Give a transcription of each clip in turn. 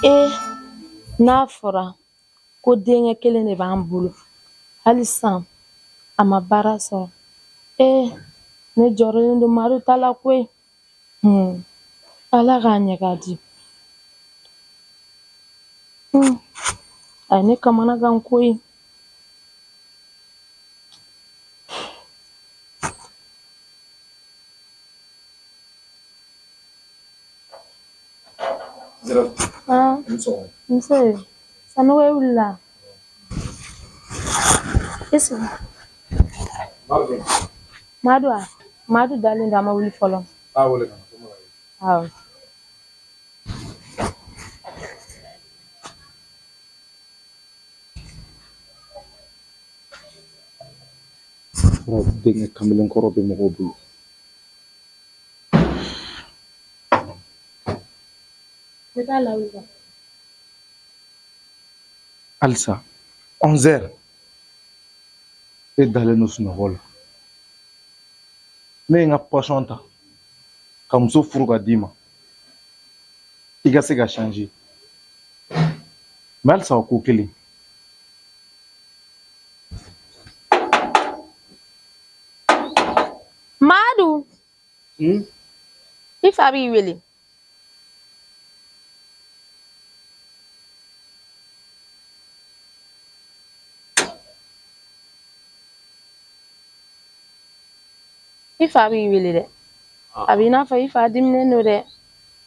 Ee, n'a fɔra ko denkɛ kelen de b'an bolo, hali sisan a ma baara sɔrɔ. Ee, ne jɔrɔlen don Madu ta la koyi. Ala k'a ɲɛ k'a di. A ye ne kamana gan koyi. Nse, Sanogo, e wulila? I sigi. Madu, a Madu dalen don, a ma wuli fɔlɔ. Awɔ. Denkɛ kamalenkɔrɔ bɛ mɔgɔw bolo. N bɛ taa lawuli. Halisa 11 heures, e dalen don sunɔgɔ la. Ne ye n ka pension ta ka muso furu ka d'i ma, i ka se ka changer, mais halisa o ko kelen. Madu! I fa b'i wele. I fa b'i wele dɛ. A b'i n'a fɔ i fa diminen don dɛ,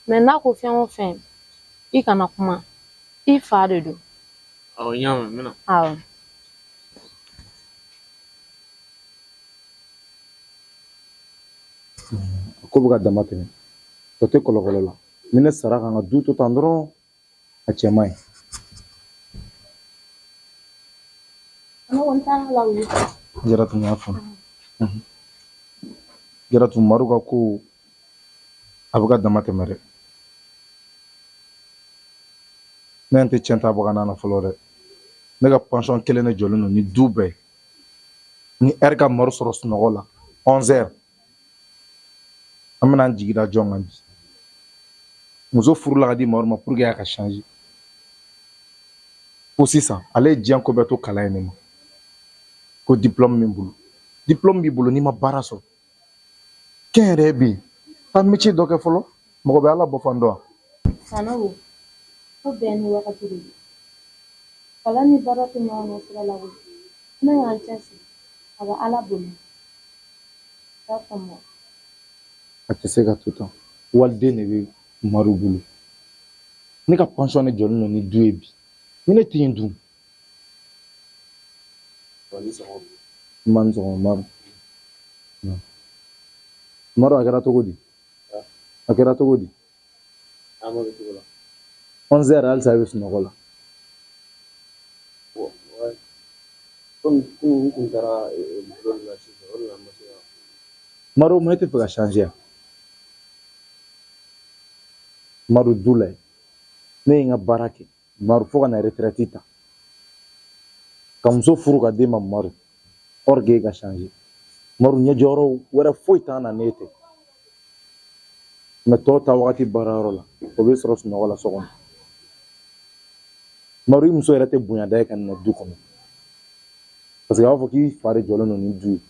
mais n'a ko fɛn o fɛn, i kana kuma, i fa de don. Awɔ, n y'a mɛn, n bɛna. Awɔ. A ko bɛ ka dama tɛmɛ, tɔ tɛ kɔlɔkɔlɔ la. Ni ne sara ka n ka du to tan dɔrɔn, a cɛ man ɲi. Ne ko n taara lawuli. Jaratu, n y'a faamu. Jaratu, Madu ka ko a bɛ ka dama tɛmɛ dɛ. Ne ɲɛ tɛ tiɲɛ ta bagan na fɔlɔ dɛ. Ne ka pension kelen de jɔlen don ni du bɛɛ. Ni ɛri ka Madu sɔrɔ sunɔgɔ la 11 heures, an bɛna an jigi da jɔn kan bi? Muso furula ka di Madu ma pour que a ka changer. Ko sisan ale ye diɲɛ ko bɛɛ to kalan in de ma, ko diplôme min bolo, diplôme b'i bolo, n'i ma baara sɔrɔ, kɛnyɛrɛye bɛ yen, taa métier dɔ kɛ fɔlɔ. Mɔgɔ bɛ Ala bɔ fan dɔn wa? Sanogo, ko bɛɛ ni wagati de don. Kalan ni baara tɛ ɲɔgɔn ɲɛ sira la koyi. N'an y'an cɛsiri, a bɛ Ala bolo. I y'a faamu? A tɛ se ka to tan. Waliden de bɛ Madu bolo. Ne ka pension de jɔlen don ni du ye bi. Ni ne tɛ yen dun? N ma ni sɔgɔma, Madu. Madu, a kɛra cogo di? A kɛra cogo di? 11 heures, halisa i bɛ sunɔgɔ la. Komi kunun n kun taara boulot la sufɛ, o de la n ma se ka. Madu, mun e tɛ fɛ ka changer yan? Madu, du la yen, ne ye n ka baara kɛ, Madu, fo ka na retraite ta, ka muso furu ka d'e ma, Madu, or que e ka changer. Madu, ɲɛjɔyɔrɔ wɛrɛ foyi t'an na n'e tɛ. Mais tɔw ta wagati baarayɔrɔ la, o bɛ sɔrɔ sunɔgɔ la so kɔnɔ. Madu, i muso yɛrɛ tɛ bonya da ye ka na du kɔnɔ, parce que a b'a fɔ k'i fa de jɔlen don ni du ye.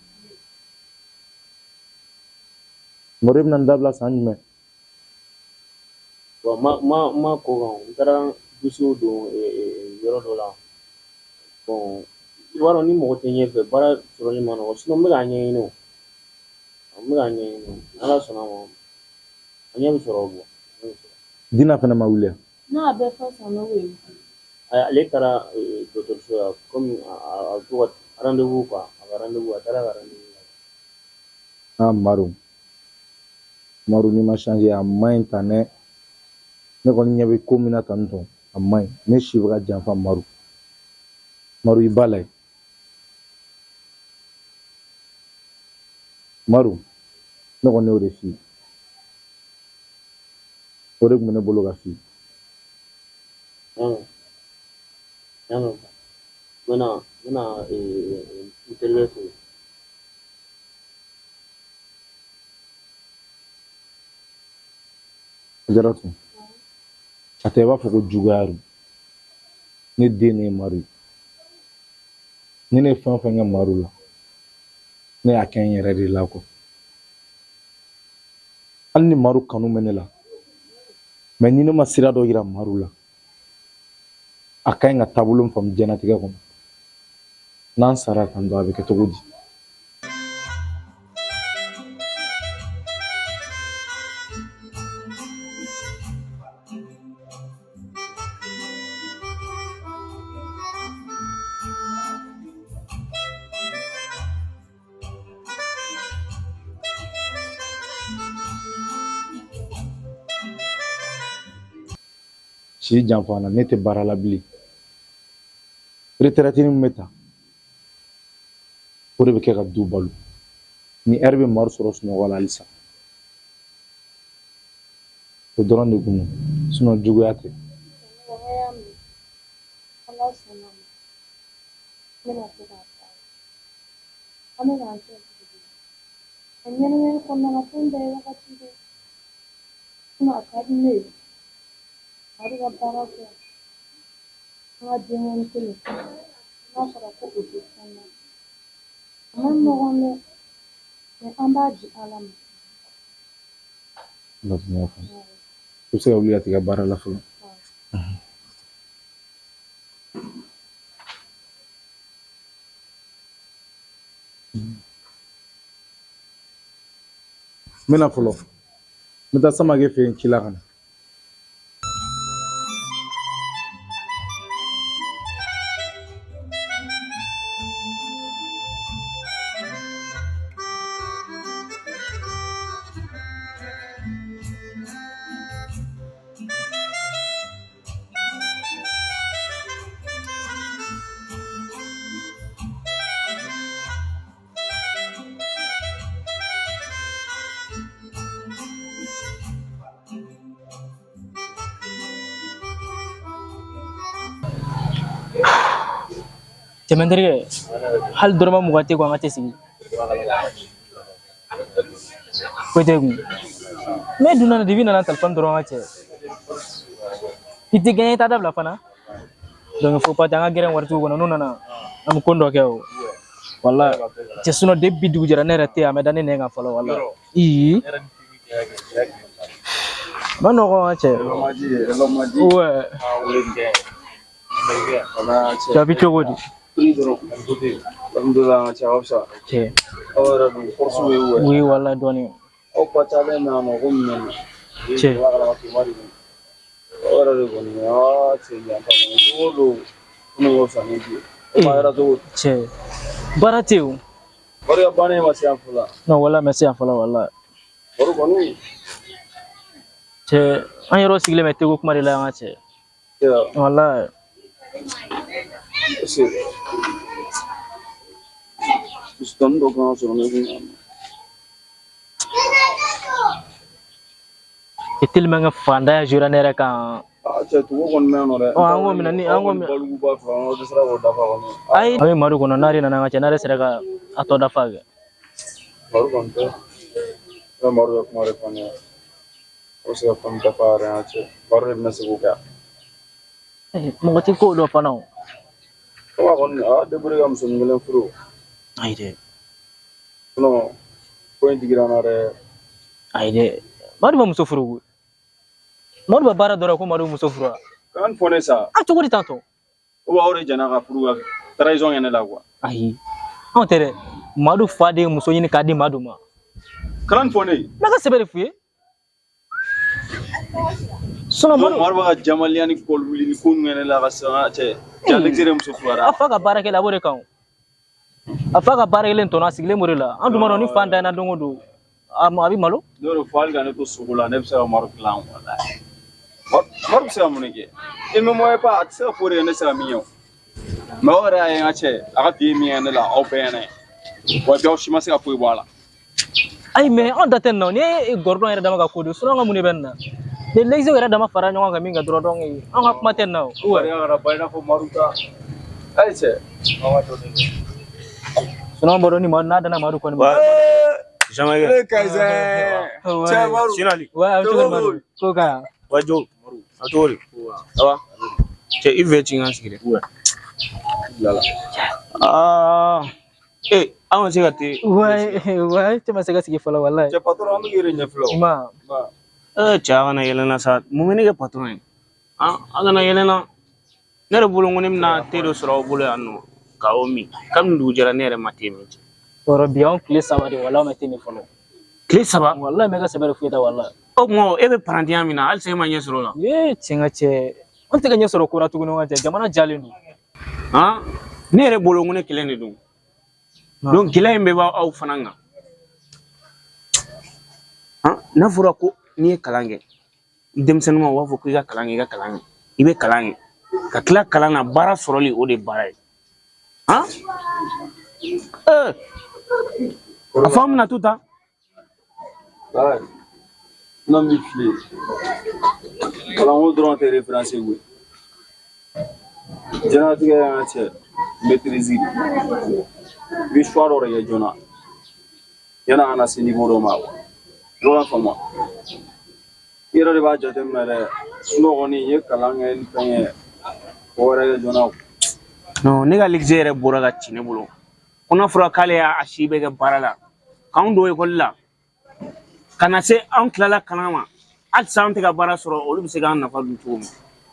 Madu, e bɛna nin dabila san jumɛn? Bon, ma ko kan, n taara dossier don yɔrɔ dɔ la. Bon, i b'a dɔn, ni mɔgɔ tɛ ɲɛfɛ, baara sɔrɔli ma nɔgɔn. Sinon n bɛ k'a ɲɛɲini o, n bɛ k'a ɲɛɲini. Ala sɔnna ma, a ɲɛ bɛ sɔrɔ o bɔ. Dina fana ma wuli yan? N'a bɛɛ fɔ Sanogo ye. Ale taara dɔgɔtɔrɔso la, komi a bɛ to ka rendez-vous quoi, a ka rendez-vous, a taara ka rendez-vous la. Ah Madu, Madu, n'i ma changer, a man ɲi tan dɛ. Ne kɔni ɲɛ bɛ ko min na tan tɔ, a man ɲi. Ne si bɛ ka janfa, Madu. Madu, i ba lajɛ. Madu, ne kɔni y'o de f'i ye, o de tun bɛ ne bolo ka f'i ye. N y'a mɛn, n bɛna n terikɛ fɛ yen. Jaratu, A tɛ i b'a fɔ ko juguya don. Ne den ne ye Madu ye. Ni ne ye fɛn o fɛn kɛ Madu la, ne y'a kɛ n yɛrɛ de la quoi. Hali ni Madu kanu bɛ ne la, mais ni ne ma sira dɔ yira Madu la, a ka ɲi ka taabolo min faamu diɲɛlatigɛ kɔnɔ, n'an sara tan dɔrɔn a bɛ kɛ cogo di? Si janfa na, ne tɛ baara la bilen. Retraite min bɛ ta, o de bɛ kɛ ka du balo. Ni ɛri bɛ Madu sɔrɔ sunɔgɔ la halisa, o dɔrɔn de kun don, sinon juguya tɛ. Ala sɔnna ma, n bɛna to k'a fɔ a ye. An bɛ k'an cɛsiri de. A ɲɛnamaya kɔnɔna la, fɛn bɛɛ ye wagati de ye. Sinon a ka di ne ye Madu ka baara kɛ, an ka denkɔni kelen, n'a fɔra ko o tɛ fɛn na. A man nɔgɔn dɛ, mais an b'a di Ala ma. I bɛ se ka wuli ka t'i ka baara la fɔlɔ. N bɛ na fɔlɔ, n bɛ taa Samakɛ fɛ yen ci la ka na. Cɛmɛ terikɛ, hali dɔrɔmɛ 20 tɛ kun, an ka tɛ sigi. Foyi tɛ kun. Ne dun nana depuis nana telefɔni dɔrɔn ka cɛ. I tɛ gɛn, i t'a dabila fana. Donc faut pas an ka gɛrɛ waritigiw kɔnɔ, n'u nana an bɛ ko dɔ kɛ o. Wala cɛ, sinon depuis bi dugu jɛra ne yɛrɛ tɛ yen, a ma da ne nɛn kan fɔlɔ wala. Ii. Ma nɔgɔn ka cɛ. Ouais. Cɛ a bɛ cogo di? Cɛ. Oui wala dɔɔni. Cɛ. Cɛ. Baara tɛ yen o. Non wala ma se yan fɔlɔ wala. Cɛ, an yɛrɛ sigilen bɛ tego kuma de la an ka cɛ. Wala. E tellement que fantanya jouera ne yɛrɛ kan. Ɔ, an k'o minɛ ni an k'o minɛ. Ayi, an bɛ Madu kɔnɔ, n'ale nana an ka cɛ, n'ale sera ka a tɔ dafa kɛ. Mɔgɔ tɛ ko dɔ fana o. Ayi dɛ. Ayi dɛ. Madu ma muso furu koyi. Madu bɛ baara dɔ la ko Madu muso furu wa? A cogo di tan tɔ? Ayi. Anw tɛ dɛ. Madu fa de ye muso ɲini k'a di Madu ma. N bɛ ka sɛbɛn de f'u ye. Sinon Madu a fa ka baara kɛla a b'o de kan o. A fa ka baara kɛlen tɔnɔ a sigilen b'o de la. An dun b'a dɔn ni fa danna don o don, a bɛ malo. Ne y'o fɔ, hali ka ne to sogo la, ne bɛ se ka Madu dilan walahi. Madu bɛ se ka mun de kɛ? Il me moyen pas, a tɛ se ka foyi de kɛ, ne tɛ se ka min kɛ o. Mais aw yɛrɛ y'a ye n ka cɛ, a ka bi ye min kɛ ne la, aw bɛɛ ɲɛna ye. Wa bi aw si ma se ka foyi bɔ a la. Ayi, mais anw da tɛ nin na o. Ni ye Gordon yɛrɛ dama ka ko don, sinon an ka mun de bɛ nin na? Ni Lexiw yɛrɛ dama fara ɲɔgɔn kan min kɛ dɔrɔn, donc an ka kuma tɛ nin na o. Ouais. Barika kana ban i n'a fɔ Madu ta. Ayi cɛ. Sinon an b'a dɔn ni Madu n'a danna Madu kɔni ma. Ne Kayizɛ. Cɛ Madu. Ouais, a bɛ cogo di Madu? Ko ka. Wajo. A cogo di? Ça va? Cɛ i fɛ ci n ka sigi dɛ. Aa ee an ma se ka te. Ouais, ouais, cɛ ma se ka sigi fɔlɔ walayi. Cɛ patron an bɛ k'i yɛrɛ ɲɛfilɛ o. Ma Ee cɛ a kana yɛlɛ n na sa, mun bɛ ne kɛ patron ye? An a kana yɛlɛ n na. Ne yɛrɛ bolo ko ne bɛna te dɔ sɔrɔ aw bolo yan nɔ k'aw min. Kabini dugu jɛra ne yɛrɛ ma te min. Yɔrɔ bi anw tile 3 de walayi an ma te min fɔlɔ. Tile 3? Walayi mɛ ka sɛbɛ de foyi ta walayi. O tuma e bɛ parantiya min na halisa e ma ɲɛ sɔrɔ o la. Ee cɛ n ka cɛ an tɛ ka ɲɛ sɔrɔ ko la tuguni n ka cɛ jamana jalen don. Han ne yɛrɛ bolo ko ne kelen de don. Donc gɛlɛya in bɛɛ b'aw fana kan. Han n'a fɔra ko n'i ye kalan kɛ denmisɛnnin ma u b'a fɔ ko i ka kalan kɛ i ka kalan kɛ i bɛ kalan kɛ ka tila kalan na baara sɔrɔli o de ye baara ye. Han ee a fɔ an bɛna to tan. N'a min f'i ye kalanko dɔrɔn tɛ référence ye koyi. Diɲɛlatigɛ y'an ka cɛ maîtrise de. I bɛ choix dɔ de kɛ joona yan'a kana se niveau dɔ ma. I b'a faamu i yɛrɛ de b'a jateminɛ dɛ sinon kɔni i ye kalan kɛ ni fɛn kɛ ko wɛrɛ kɛ joona. Non ne ka lycée yɛrɛ bɔra ka ci ne bolo. Ko n'a fɔra k'ale y'a si bɛɛ kɛ baara la k'anw don ekɔli la ka na se anw tilala kalan ma halisa an tɛ ka baara sɔrɔ olu bɛ se k'an nafa dun cogo min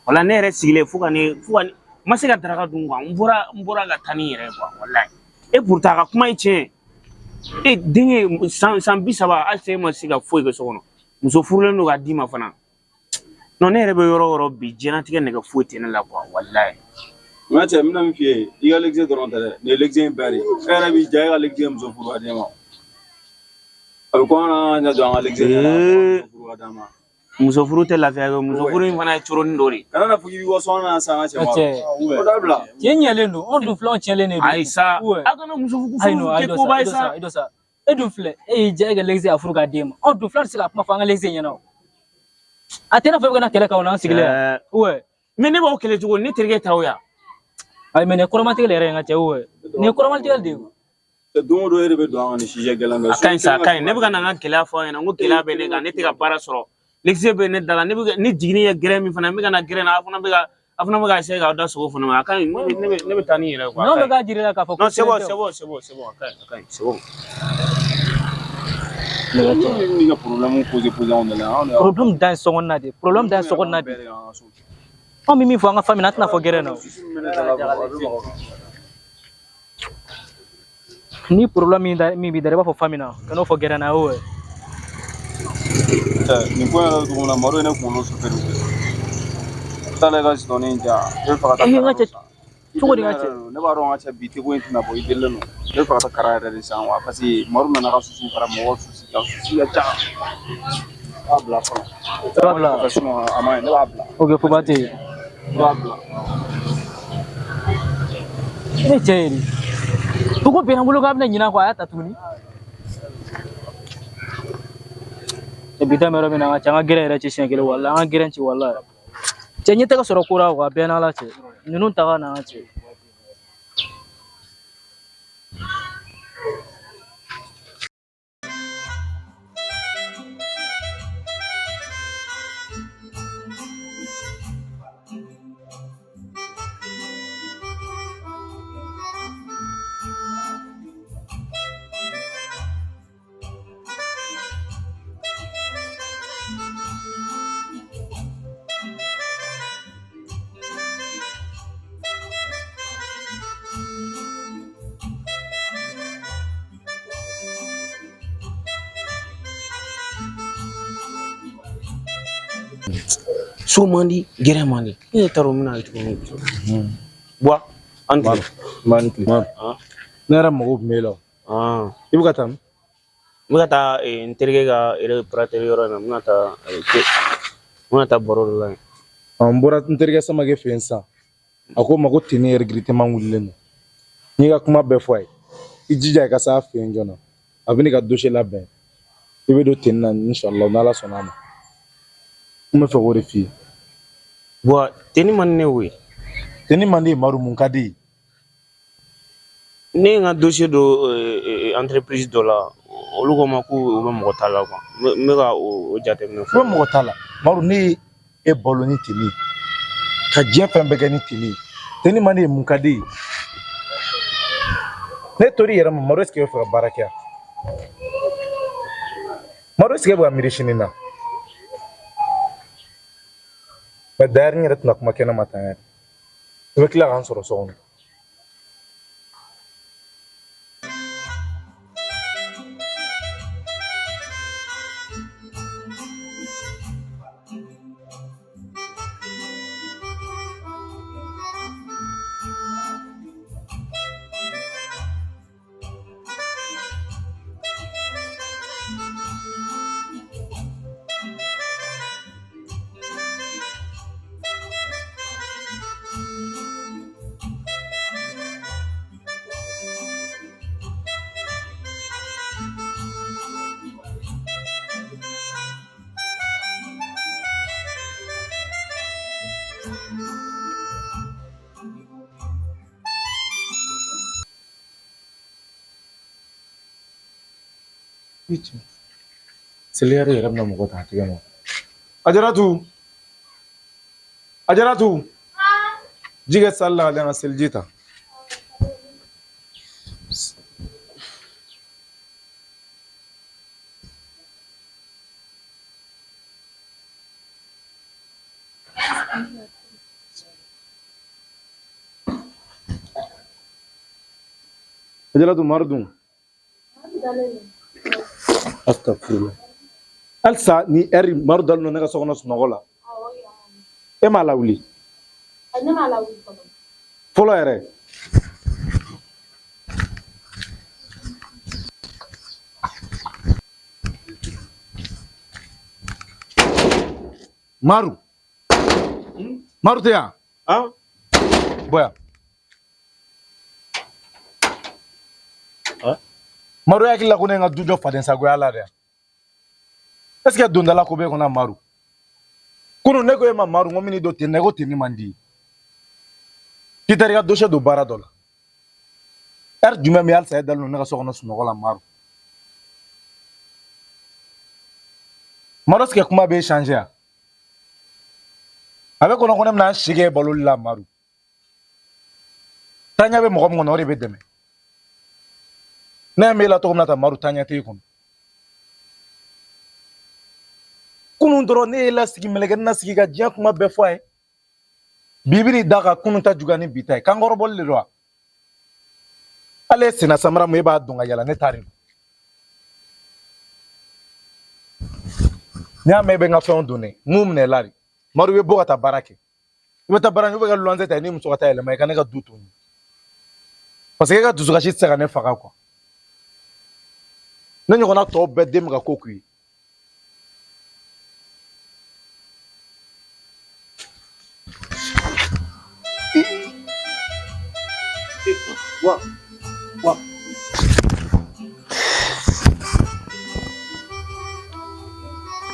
wala ne yɛrɛ sigilen fo ka ne fo ka ne n ma se ka daraka dun quoi n bɔra ka taa ni n yɛrɛ ye quoi walayi et pourtant a ka kuma ye tiɲɛ ye e denkɛ san 30 halisa e ma se ka foyi kɛ so kɔnɔ muso furulen don k'a d'i ma fana non ne yɛrɛ bɛ yɔrɔ o yɔrɔ bi diɲɛlatigɛ nɛgɛ foyi tɛ ne la quoi walayi. N ka cɛ n bɛna min f'i ye i ka lycée dɔrɔn tɛ dɛ nin ye lycée in bɛɛ de ye e yɛrɛ b'i ja e ka lycée muso furu ka d'e ma a bɛ ko an ka ɲɛ jɔ an ka lycée ɲɛ la muso furu ka d'an ma. Muso furu tɛ lafiya kɛ muso furu in fana ye coroni dɔ de ye. Kana na fɔ k'i b'i waso an na sisan an ka cɛ ma. Cɛ O dabila. cɛ ɲɛlen don anw dun filɛ anw tiɲɛlen de don. Ayi sa a kana muso furu kɛ koba ye sa. Ayi dɔ sa e dun filɛ e y'i ja e ka lycée a furu k'a d'e ma anw dun filɛ an tɛ se ka kuma fɔ an ka lycée ɲɛna o. A tɛ i n'a fɔ e bɛ ka na kɛlɛ k'anw na an sigilen yan. Ouais. Mais ne b'aw kɛlɛ cogo di ne terikɛ t'aw ya. Ayi mais nin ye kɔrɔmatigɛli yɛrɛ ye n ka cɛ ouais. Nin ye kɔrɔmatigɛli de ye. Don o don e de bɛ don an ka nin sujet gɛlɛn bɛɛ. A ka ɲi sa a ka ɲi ne bɛ ka na n ka gɛlɛya fɔ aw ɲɛna n ko gɛlɛya bɛ ne kan ne tɛ ka baara sɔrɔ lycée bɛ ne da la ne bɛ ne jiginni ye gɛrɛn min fana n bɛ ka na gɛrɛn na aw fana bɛ ka essayer k'aw da sogo fana ma a ka ɲi ne bɛ taa ni n yɛrɛ ye quoi. Non bɛ k'a jira i la k'a fɔ. Non c'est bon c'est bon c'est bon c'est bon a ka ɲi a ka ɲi c'est bon. Ni ka problème posé anw de la. Problème dan ye sokɔnɔna de ye problème dan ye sokɔnɔna de ye. Anw bɛ min fɔ an ka famille na an tɛna fɔ gɛrɛn na. Ni problème min b'i da i b'a fɔ famille na kan'o fɔ gɛrɛn na o ye. Nin ko in yɛrɛ bɛ cogo min na Maro ye ne kunkolo sufɛ de. Taa ka sitɔni in di yan ne bɛ fɛ ka taa N ka cɛ cogo di n ka cɛ. Ne b'a dɔn n ka cɛ bi teko in tɛna bɔ i delilen don ne bɛ fɛ ka taa kara yɛrɛ de san wa parce que Maro nana ka susu fara mɔgɔw susu kan susu ka ca. Ne b'a bila fɔlɔ. I b'a bila. Sinon a ma ɲi ne b'a bila. Ok foba tɛ yen. Ne b'a bila. Ne cɛ ye de. Ko bɛnna bolo k'a bɛna ɲinɛ kɔ a y'a ta tuguni. Bi ta bɛ yɔrɔ min na an ka cɛ an ka gɛrɛn yɛrɛ ci siɲɛ kelen walayi an ka gɛrɛn ci walayi. Cɛ ɲɛ tɛ ka sɔrɔ ko la quoi a bɛɛ n'Ala cɛ ninnu ta ka na an ka cɛ. So man di gɛrɛn man di ne yɛrɛ t'a dɔn n bɛna kɛ cogo min. Buwa an tile. Ne yɛrɛ mago tun b'e la. I bɛ ka taa min? N bɛ ka taa n terikɛ ka réparateur yɔrɔ in na n bɛna taa n bɛna taa baro dɔ la yen. N bɔra n terikɛ Samakɛ fɛ yen sisan a ko n ma ko tenue recrutement wulilen don n y'i ka kuma bɛɛ fɔ a ye i jija i ka s'a fɛ yen joona a bɛ n'i ka dossier labɛn i bɛ don tenue na inshallah n'Ala sɔnna a ma n bɛ fɛ k'o de f'i ye. Buwa tenue man di ne ye koyi. Tenue man di ye Maro mun ka di ye? Ne ye n ka dossier don entreprise dɔ la olu ko n ma k'u bɛ mɔgɔ ta la quoi n bɛ ka o jateminɛ. U bɛ mɔgɔ ta la Maro ne ye E balo ni teni ye, ka diɲɛ fɛn bɛɛ kɛ ni teni ye. Teni man di ye, mun ka di ye? Ne tor'i yɛrɛ ma, Maro, est-ce que e bɛ fɛ ka baara kɛ yan? Maro, est-ce que e bɛ ka miiri sini na? Mais d'ailleurs, n yɛrɛ tɛna kuma kɛnɛ ma tan yɛrɛ. I bɛ tila k'an sɔrɔ so kɔnɔ. Seliyɛri yɛrɛ bɛna mɔgɔ ta a tigɛ ma. Ajaratu, Ajaratu, ji kɛ sali la ka seliji ta. Ajaratu, mari dun? Astagfirullah. Halisa ni ɛri mari dalen don ne ka so kɔnɔ sunɔgɔ la. E m'a lawuli? Ne m'a lawuli fɔlɔ. Fɔlɔ yɛrɛ. Maru. Maru tɛ yan? Han? Bɔ yan. Maru hakili la ko ne ye n ka du jɔ fadensagoya la dɛ. Est ce que dondala ko b'e kɔnɔ Maru? Kunun ne ko e ma Maru, n ko min don ten, ne ko ten man di. K'i taara i ka dossier don baara dɔ la. Ɛri jumɛn bɛ halisa e dalen don ne ka so kɔnɔ sunɔgɔ la Maru? Maru, est ce que kuma bɛ changer yan? A bɛ kɔnɔ ko ne bɛna n si kɛ baloli la Maru. Taaɲɛ bɛ mɔgɔ min kɔnɔ, o de bɛ dɛmɛ. Ne ɲɛ b'e la cogo min na tan Maru, taaɲɛ t'e kɔnɔ. Kunun dɔrɔn ne y'e lasigi, mɛlɛkɛnin lasigi ka diɲɛ kuma bɛɛ fɔ a ye. Bi bi n'i da ka kunun ta juguya ni bi ta ye. Kankɔrɔbɔli de don wa? Hali e senna samara mun e b'a don ka yala, ne ta de don. N'i y'a mɛn i bɛ n ka fɛnw don dɛ, mun minɛ la de. Maru, i bɛ bɔ ka taa baara kɛ. I bɛ taa baara kɛ, i bɛ ka luwanse ta i ni muso ka taa yɛlɛma i ka ne ka du to yen. Parce que e ka dusukasi tɛ se ka ne faga quoi. Ne ɲɔgɔnna tɔw bɛɛ den bɛ ka ko k'u ye. Wa wa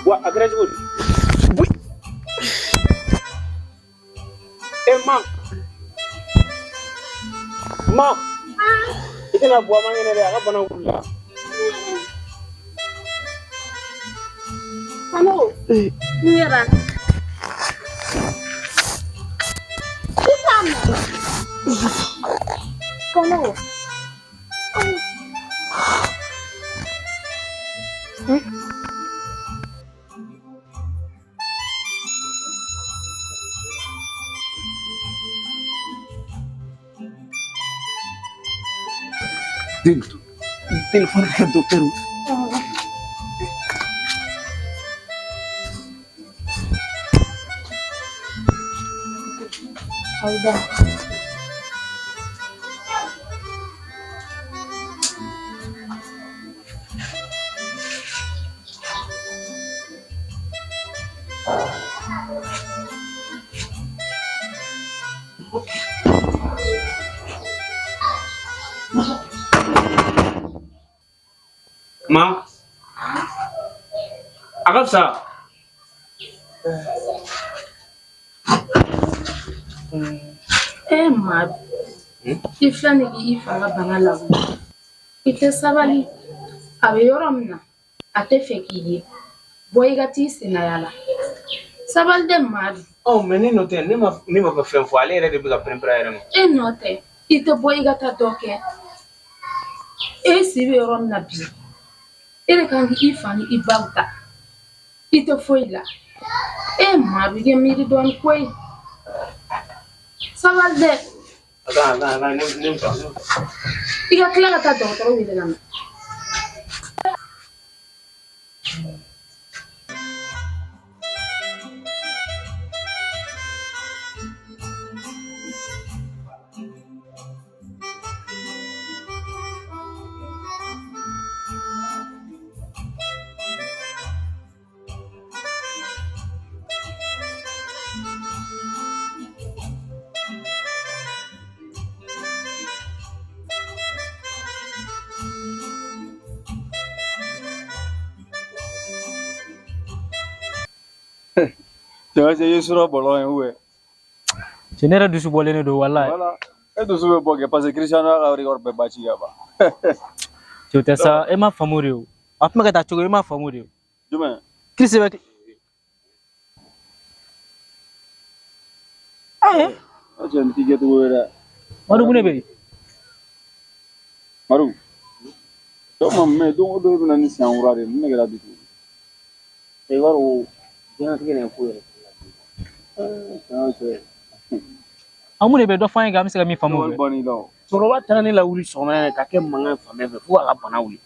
wa, a kɛra cogo di? E ma ma, i tɛna bɔ a man kɛnɛ dɛ, a ka bana wulila. Allo, n yɛrɛ. I t'a mɛn. Kɔnɔ. Téléphone kɛ docteur. Awuda. Ma, a ka fisa. E ma, i filɛ nin k'i fa ka bana lawuli. I tɛ sabali. A bɛ yɔrɔ min na, a tɛ fɛ k'i ye. Bɔ i ka t'i senna yaala. Sabali dɛ Madu. Ɔ mais ne nɔ tɛ, ne ma fɛn fɔ, ale yɛrɛ de bɛ ka pɛrɛn-pɛrɛn a yɛrɛ ma. E nɔ tɛ, i tɛ bɔ i ka taa dɔ kɛ. E si bɛ yɔrɔ min na bi, e de kan k'i fa ni i baw ta. I tɛ foyi la. E Madu, i kɛ miiri dɔɔni koyi. Sabali dɛ. A ka a ka a ka ne ne bɛ taa. I ka tila ka taa dɔgɔtɔrɔ wele ka na. Cɛ i ye sura bɔlɔn ye ou bien? Cɛ, ne yɛrɛ dusu bɔlen de don walayi. Voilà. E dusu bɛ bɔ kɛ parce que Cristiano y'a ka record bɛɛ battu ka ban. Cɛ, o tɛ sa, e ma faamu de o. A tun bɛ ka taa cogo, e ma faamu de o. Jumɛn? Chris bɛ O cɛ nin t'i kɛcogo ye dɛ. Madu, mun de bɛ yen? Madu. Dɔw ma mɛ don o don i bɛ na ni siɲɛ kura de ye, mun de kɛra bi tuguni? I b'a dɔn diɲɛlatigɛ nin ko yɛrɛ. Tiɲɛ cɛ. An mun de bɛ dɔ fɔ an ye kɛ an bɛ se ka min faamu Wari o? bann'i la o. Musokɔrɔba taara ne lawuli sɔgɔmada in na ka kɛ mankan ye fan bɛɛ fɛ fo k'a ka bana wuli.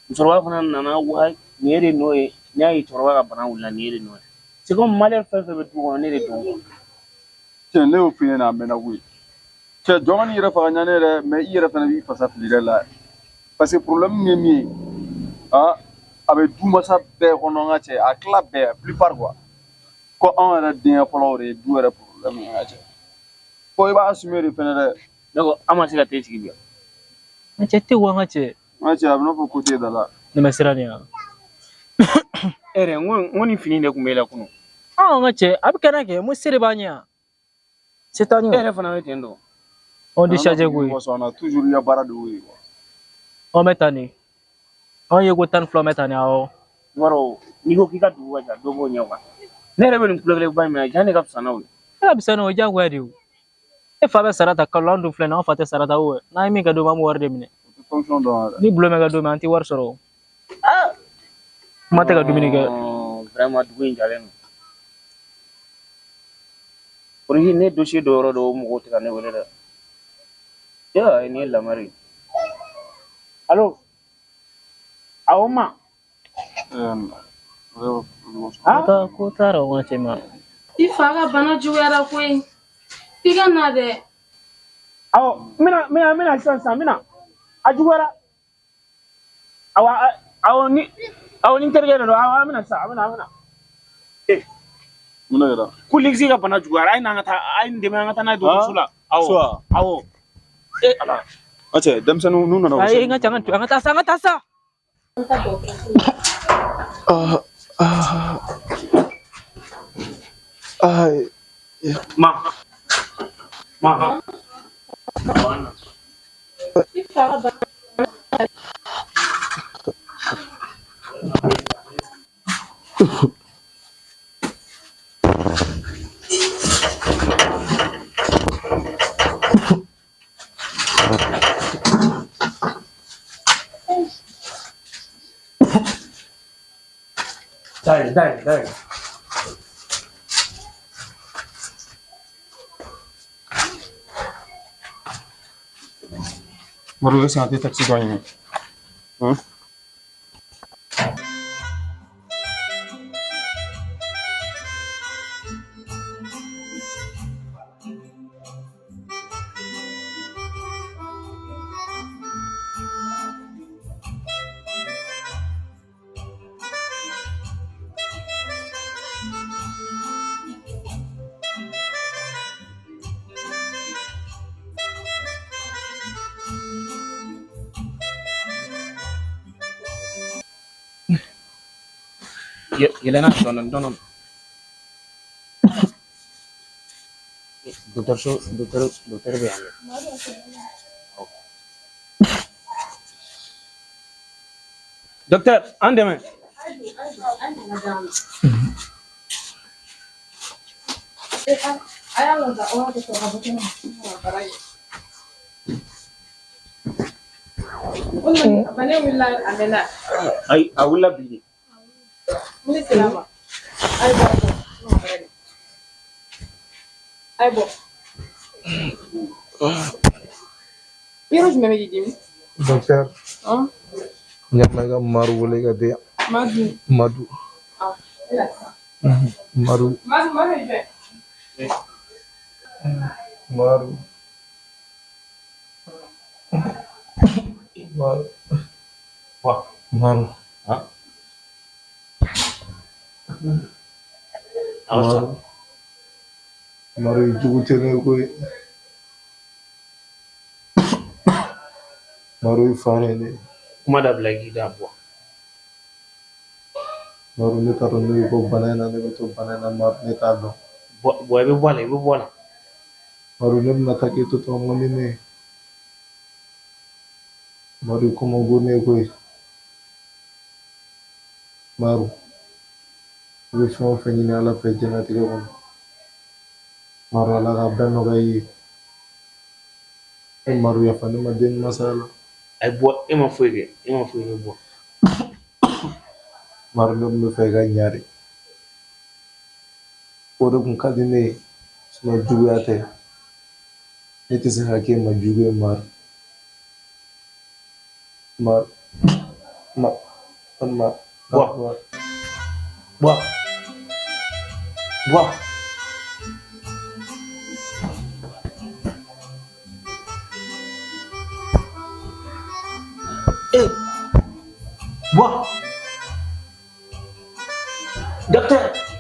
Musokɔrɔba fana nana wa nin ye de nɔ ye, n'i y'a ye cɛkɔrɔba ka bana wulila, nin ye de nɔ ye. C'est comme malheur fɛn fɛn bɛ du kɔnɔ, ne de don. Cɛ, ne y'o f'i ɲɛna a mɛnna koyi. Cɛ, jɔn ka n'i yɛrɛ faga ɲa ne yɛrɛ, mais i yɛrɛ fana b'i fasa fili yɛrɛ la. Parce que problème ye min ye, ah, a bɛ du masa bɛɛ kɔnɔ n ka cɛ, a tila bɛɛ, plupart quoi. Ko anw yɛrɛ denkɛ fɔlɔw de ye du yɛrɛ problème ye n ka cɛ. Ko i b'a assumer de fɛnɛ dɛ. Ne ko an ma se ka te sigi bi. An cɛ tɛ wa an ka cɛ. N ka cɛ, a bɛ n'a fɔ ko t'e da la. Ne bɛ siran nin yan. E yɛrɛ, n ko nin fini de tun bɛ e la kunun. An ka cɛ, a bɛ kɛnɛ kɛ, mun se de b'an ɲɛ yan. Se t'an E ɲɛ. yɛrɛ fana bɛ ten tɔ. Anw tɛ chargé koyi. Bɔ na toujours i ka baara de y'o ye quoi. Anw bɛ taa nin. Anw ye ko 12 bɛ taa nin, awɔ. I b'a dɔn n'i ko k'i ka dugu ka jan, dɔ b'o ɲɛ quoi. Ne yɛrɛ bɛ nin kulonkɛba in minɛ, ja ne ka fisa n'aw ye. E ka fisa n'o ye diyagoya de ye o. E fa bɛ sara ta kalo la, an dun filɛ nin ye, an fa tɛ sara ta o. N'an ye min kɛ don min, an b'o wari de minɛ. O tɛ fonction dɔn yɛrɛ. Ni bulon bɛ kɛ don min, an tɛ wari sɔrɔ o. Kuma tɛ ka dumuni kɛ. Non, vraiment dugu in jalen don. Origi ne dossier dɔ yɔrɔ dɔ, o mɔgɔw tɛ ka ne wele dɛ. Ya nin ye lamɛri ye. Allo? Awɔ ma. Ko t'a ko t'a rɔ n ka cɛ ma. I fa ka bana juguyara koyi. I ka na dɛ. Awɔ, n bɛna sisan sisan, n bɛna. A juguyara. Awɔ, awɔ ni n terikɛ de don. Awɔ, an bɛna sisan, an bɛna. Eh, Mun de kɛra? Ko Lexi ka bana juguyara, a ye n'an ka taa, a ye nin dɛmɛ an ka taa n'a ye dɔgɔtɔrɔso la. Awɔ. Suwa. Awɔ. Eh Ala. A cɛ, denmisɛnninw n'u nana o Ayi, n ka cɛ, an ka taa sa, an ka taa sa. An taa dɔgɔtɔrɔso la. Ah, ah, ah. Ma. Ma. I fa ka bana. Dayɛlɛ, dayɛlɛ, dayɛlɛ. Madu, est-ce que an tɛ taxi dɔ ɲini? Yɛlɛnna dɔɔnin dɔɔnin. Dɔgɔtɔrɔso, dɔgɔtɔrɔ bɛ yan dɛ. Docteur, an dɛmɛ. A y'a lɔn sa, o b'a kɛ sɔrɔ ka bɔ kɛnɛma ka baara kɛ. O bana wulila a mɛnna. Ayi, a wulila bi de. Mun de sera a ma? A ye bɔ a bɔ. A ye bɔ. Yɔrɔ jumɛn bɛ k'i dimi? Docteur, ɲama i ka Maru wele ka di yan. Madu. Madu. Ah, sisan. Maru. Madu, Madu ye jɔn ye? Maru. Maru. Wa. Maru. Ha? A ka sa. Maru. Maru i jugu tɛ ne ye koyi. Maru i fa de ye ne ye. Kuma dabila i k'i da bɔ. Maru ne t'a dɔn ne bɛ bɔ bana in na, ne bɛ to bana in na, Maru ne t'a dɔn. Bɔ bɔ i bɛ bɔ a la, i bɛ bɔ a la. Maru ne bɛna taa k'e to tɔgɔ man di ne ye. Maru i ko man go ne ye koyi. Maru i bɛ fɛn o fɛn ɲini Ala fɛ diɲɛlatigɛ kɔnɔ. Maru Ala k'a bɛɛ nɔgɔya i ye. E Maru yafa ne ma den masaya la. Ayi bɔ, e ma foyi kɛ, e ma foyi kɛ bɔ. Maru ne tun bɛ fɛ i ka ɲa de. O de kun ka di ne ye. Sinon juguya tɛ. Ne tɛ se ka k'e ma jugu ye Maru. Maru. Ma. Ma. Bɔ. Bɔ. Bɔ. Eh. Bɔ. Docteur.